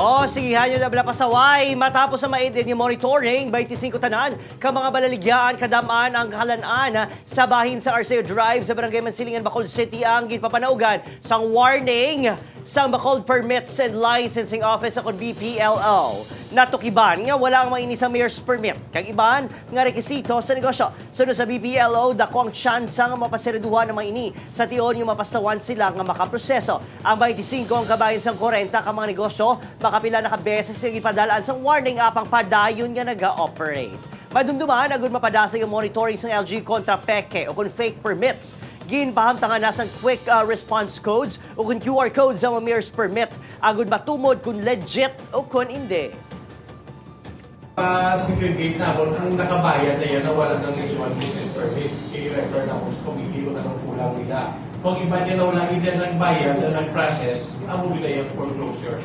O, sige, hanyo na bala pasaway. Matapos sa maidin yung monitoring, 25 tanan ka mga balaligyaan kadamaan ang kalanaan sa bahin sa Arceo Drive sa Barangay Mansilingan, Bacolod City ang ginpapanaugan sang warning sang Bacolod Permits and Licensing Office o BPLO. Natukiban nga wala ang mga sa mayor's permit kag iban nga rekisito sa negosyo. Sunod sa BPLO, dako ang tsansa nga mapaseriduhan ng mga ini sa tion yung mapastawan sila nga makaproseso. Ang 25 ang kabahin sang 40 ka mga negosyo, makapila na ka beses ang ipadalaan sang warning apang padayon nga naga-operate. Madumduman, agud mapadasig ang monitoring sang LGU kontra peke o kung fake permits. Ginpahamtangan na sang quick response codes o kung QR codes ang mga mayor's permit agud matumod kung legit o kung hindi. Pa-segregate namon ang nakabayad na yan na wala ng issuance business permit. I-refer namon sa committee kung anong kulang nila. Kung iba niya na wala rin nagbayad na nag-process, amo nila yung foreclosure.